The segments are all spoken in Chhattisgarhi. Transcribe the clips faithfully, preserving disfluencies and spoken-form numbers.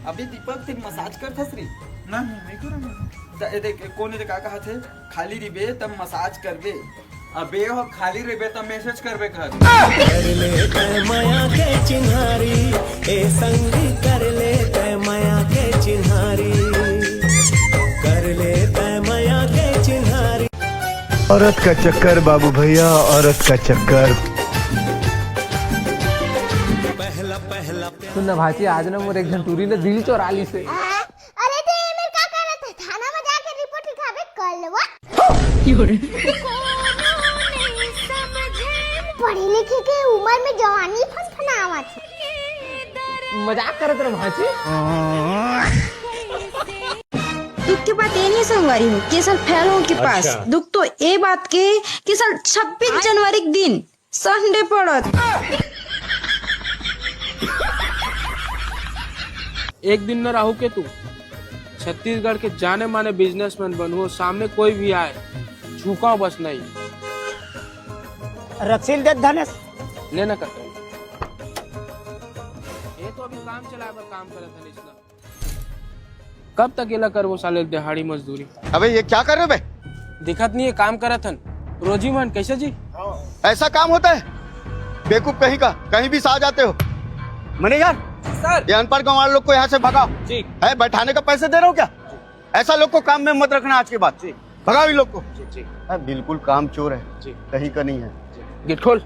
अबे दीपक, ते मसाज करथस रे? नहीं, नहीं करो ना। त ए देख, कोन ए का कहत हे, खाली रिबे त मसाज करबे। अबे हो, खाली रिबे त मैसेज करबे कर। कर ले तय मया के चिन्हारी, ए संग कर ले तय मया के चिन्हारी, कर ले तय मया के चिन्हारी। औरत का चक्कर बाबू भैया, औरत का चक्कर। सुन ना भांची, आज ना मोर एक झन टूरी ने दिल चोरा लिस हे। अरे ते एमेर का करत हे? थाना में जाके रिपोर्ट लिखाबे, कर लेवा। पढ़े लिखे के उम्र में जवानी फनफनावत हे। मजाक करत रहे भांची। दुख के बात ये नहीं संगवारी हो कि साल फेल हो के पास। अच्छा। दुख तो ये बात के कि साल छब्बीस जनवरी के दिन संडे पड़त। एक दिन न राहू के तू छत्तीसगढ़ के जाने माने बिजनेसमैन बनहू, सामने कोई भी आए, झुकाव बस नहीं। रसील दे धनेश। लेना करता। ये तो अभी काम चलाए बर काम करत हन इसना। कब तक एला करबो साले दिहाड़ी मजदूरी? अबे ये क्या कर रहे हो बे? दिखत नहीं है, काम करत हन। रोजी मन, कैसे जी? ऐसा काम होता है? बेवकूफ कहीं का, कहीं भी से आ जाते हो। Manager, sir. ये अनपढ़ गंवार लोग को यहाँ से भगाओ। जी। है, बैठाने का पैसे दे रहे हो क्या? ऐसा लोग को काम में मत रखना आज के बाद। जी। भगाओ इन लोग को। जी, जी। है, बिल्कुल काम चोर है। जी। कहीं का नहीं है। गेट खोल।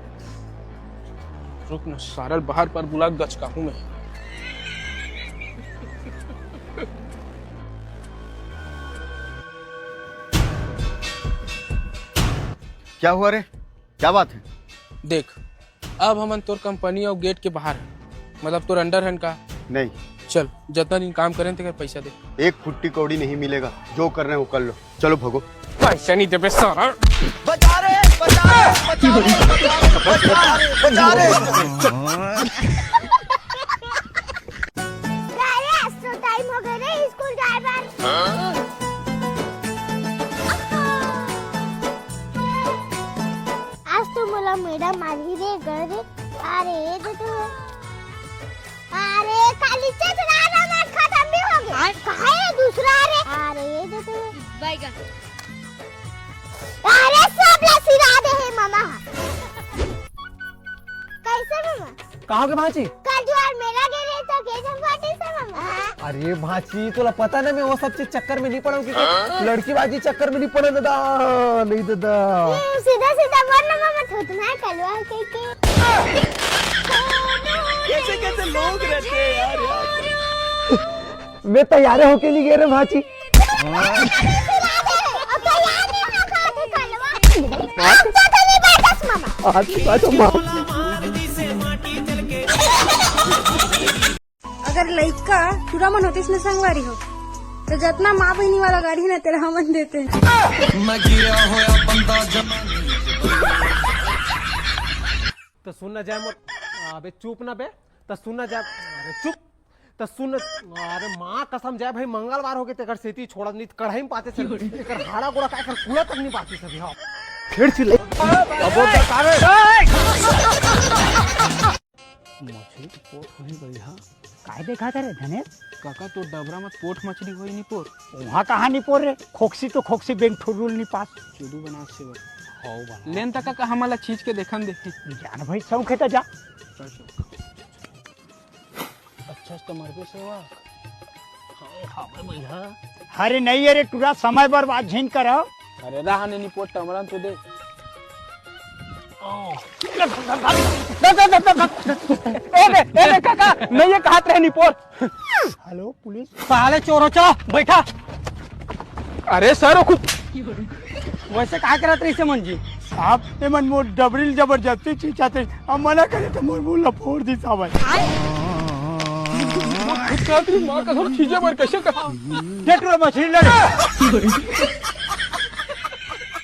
रुक ना, सारल बाहर पर बुला, गचकाहूं मैं। क्या हुआ रे? क्या बात है? देख, अब हमन तोर कंपनी अउ गेट के बाहर हन, मतलब तोर अंडर हन का? नहीं। चल, जतना दिन काम करेन तेकर पैसा दे। एक फुट्टी कौड़ी नहीं मिलेगा, जो कर रहे हो कर लो। चलो भगो। पैसा नहीं देबे सारा। बचा रे, बचा रे, बचा रे, बचा रे, बचा रे, बचा रे। अरे, आज तो टाइम हो गया रे स्कूल जाए बर। आज तो मोला मैडम मारही रे, गर रे। अरे, दे तो। अरे, काली चेत रारा में खत्म भी हो गया। आय। कहाँ है दूसरा रे? अरे, ये जो तो बैगन। अरे, सब ला सिरा दे है मामा। कैसे मामा? कहाँ के भांची? कल जो यार मेला गए रहे तो के जम पार्टी से मामा। अरे भांची, तोला पता ना मैं वो सब चीज चक्कर में नहीं पड़ाऊँ कि लड़की बाजी चक्कर में नहीं पड़ा दादा, नहीं दादा। ये सीधा सीधा बोल ना मामा, थोतना कलवा के के। कैसे कैसे लोग रहते हैं यार, यार। मैं तैयार होके नहीं गए रे भांची। आज तो नहीं बैठस मामा। आज तो मामा। अगर लइका टूरा मन होतिस न संगवारी हो, तो जतना माँ बहिनी वाला गाड़ी न तेला हमन देते। त सुन ना जाए मोर, अबे चुप ना बे, त सुन ना जाए, अरे चुप, त सुन, अरे माँ कसम जाए भाई, मंगलवार हो गए तेकर सेती छोड़ा नहीं, कढ़ाई में पाते सर, एकर हाड़ा गोड़ा का एकर कूड़ा तक नहीं पाती सभी। हाँ, फिर चिल्ले। अब बोल, बता रे। मछली तो पोठ होही भैया। काय देखा था रे धनेश? काका, तो डबरा में पोठ मछली होई नी पोर। वहाँ कहाँ नी पोर रे? खोकसी तो खोकसी, बेंग ठुर्रुल नी पास। चुदू बना सेवा। हौ बना। लेन तक का हमला चीज के देखन दे। जान भाई, शौक है तो जा। अच्छा, तो मरबे सेवा। हाय, हाय भैया। अरे नहीं, अरे टूरा समय बर्बाद झिन करो। अरे रहा ने निपोट टमरन तो दे। ओ। ए बे, ए बे काका, नहीं ये कहत रहे निपोर। Hello police. साले चोरो, चलो बैठा। अरे सर, वो खुद वैसे का करत रही से मन जी? साहब, एमन मोर डबरी ल जबरदस्ती खींचत रहिस। अब मना करे त मोर मुंह ल फोड़ दिस साहब। खुद कहत रही, माँ कसम, खींचे बर कैसे कर? दे टूरा मछली ले।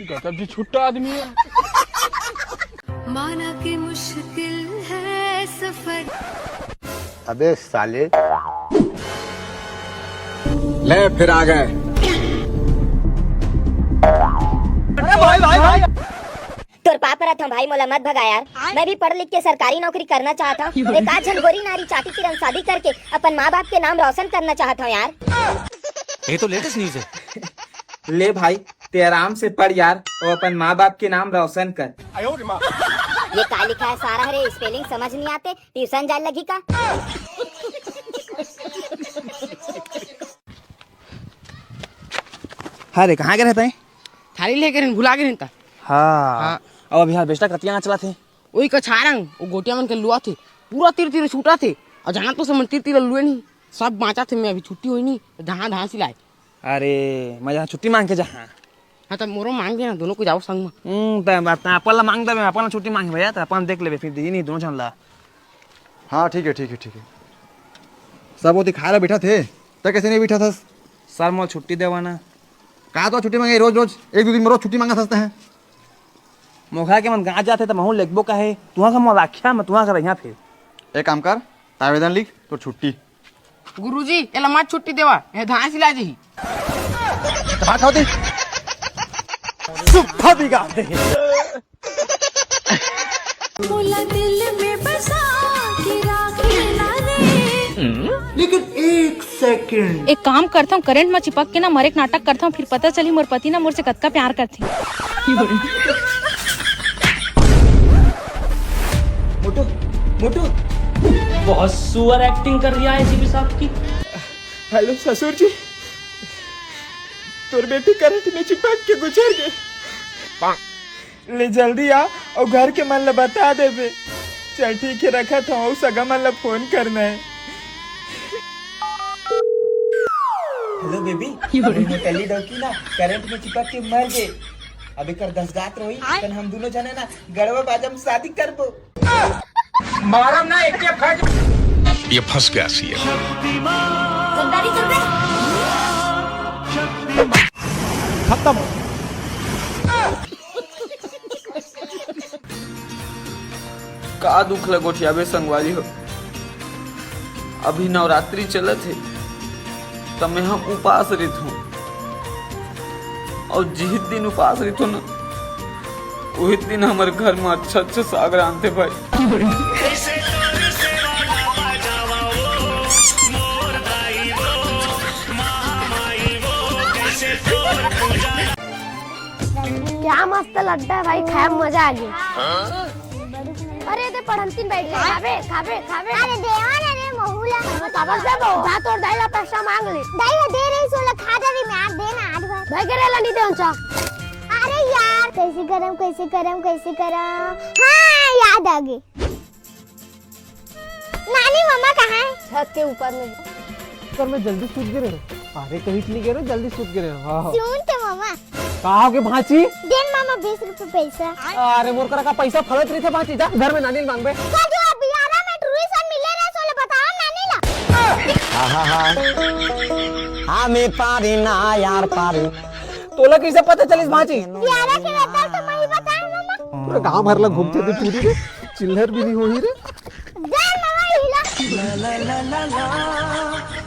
गजब जी छुट्टा आदमी है। माना कि मुश्किल है सफर। अबे साले। ले फिर आ गए। अरे भाई, भाई, भाई। त पाप रथ हूँ भाई, मोला मत भगा यार। मैं भी पढ़ लिख के सरकारी नौकरी करना चाहत हूँ। एक आध झन गोरी नारी चाटी किरण शादी करके अपन माँ बाप के नाम रोशन करना चाहत हूँ यार। ये तो लेटेस्ट न्यूज़ है। ले भाई, ते आराम से पढ़ यार, अउ अपन माँ बाप के नाम रोशन कर। ये का लिखा है सारा रे, स्पेलिंग समझ नहीं आते, ट्यूशन जाए लगी का? हाँ रे, कहाँ के रहता है? थाली लेके रहन, भुला के रहन ता। हाँ। हाँ। अब अभी हारवेस्टर कतिया चला थे? वही कछारंग, वो गोटिया मन के लुआ थे, पूरा तीर तीर छूटा थे। और जहाँ तो से मन तीर तीर लुए नहीं, सब बाँचा थे। मैं अभी छुट्टी हुई नहीं, धान धान सिलाए। अरे, मैं जहाँ छुट्टी मांग के जहाँ। हाँ, तब मोरो मांग देना, दोनों को जाओ संग में। हम्म, तब अपन ला मांग देबे, अपन ला छुट्टी मांगे भैया, तो अपन देख लेबे, फिर दी नहीं दोनों झन ला। हाँ, ठीक है, ठीक है, ठीक है। सब वो दिखा रहा बैठा थे, तो कैसे नहीं बैठा था? सर, मोला छुट्टी देवा ना। कहा तो छुट्टी मांगे रोज रोज, एक दो दिन में रोज छुट्टी मांगा सकते हैं। मोखा के मन गाँव जाथे त महूँ लेगबो कहे, तुहाँ का मोला आख्या, मैं तुहाँ का रहिया फिर। एक काम कर, आवेदन लिख, तोर छुट्टी। गुरुजी, एला मत छुट्टी देवा, ये धान सिला जही। भाग खाओ दे। सुखा बिगाड़ दे। मोला दिल में बसा के राखे ना रे। लेकिन एक सेकंड। एक काम करथंव, करंट म चिपक के ना मरे के नाटक करथंव, फिर पता चली मोर पति ना मोर से कतका प्यार करथे। मोटू, मोटू। बहुत सुअर एक्टिंग कर रही है एसीपी साहब की। हेलो ससुर जी, तोर बेटी करंट में चिपक के गुजर गे। ले जल्दी आ अउ घर के मन ल बता देबे। चल ठीक हे, रखत हंव, अउ सगा मन ल फोन करना हे। हेलो बेबी, अभी मोर टल्ली डौकी ना करंट में चिपक के मर गे। अब एकर दस गात रोई, तन हम दोनों जने ना गड़वा बाजा में शादी करबो। मारम ना एक के फट। ये फंस गया सीएम। गद्दारी कर बे। खत्म। का दुख ल गोठियाबे संगवारी हो, अभी नवरात्रि चलत हे, त मैं ह उपास रहिथों। अउ जिहित दिन उपास रहिथों ना, उहित दिन हमर घर म अच्छा अच्छा साग रांधथे भाई। क्या मस्त लगता है भाई, खाए में मजा आ गया। अरे दे पढ़ंतीन बैठ गए, खाबे खाबे खाबे। अरे देवा ना रे महूला। काबर से बो? जा तोर दाई ला पैसा मांग ले। दाई वो दे रही सोला खा जावी मैं, आज देना आज भर। भाई करे ला नहीं दे उनसा। अरे यार, कैसे करम, कैसे करम, कैसे करम? हाँ, याद आ गई। नानी मम्मा कहाँ है? छत के ऊपर में। सर, मैं जल्दी सूत गे रहे हूँ। अरे, कहीं नहीं गे रहे हूँ, जल्दी सूत गे रहे हूँ। हाँ, हाँ। सुन तो मम्मा। का हो गे भांची? देन मम्मा बीस रुपए पैसा। अरे, मोर करा का पैसा फलत रहिथे भांची, जा घर में नानी ल मांगबे। का जो अभी यारा में टूरिस्ट मिले रहे, सोले बताओ नानी ला। आहा हा। हाँ, मैं पारी ना यार, पारी। तोला कैसे पता चलिस भांची? यारा के रहता तो मैं ही बताऊं मम्मा। पूरा गांव भर ला घूमथे तू टूरी रे, चिल्लर भी नहीं होही रे। जा मम्मा हिला।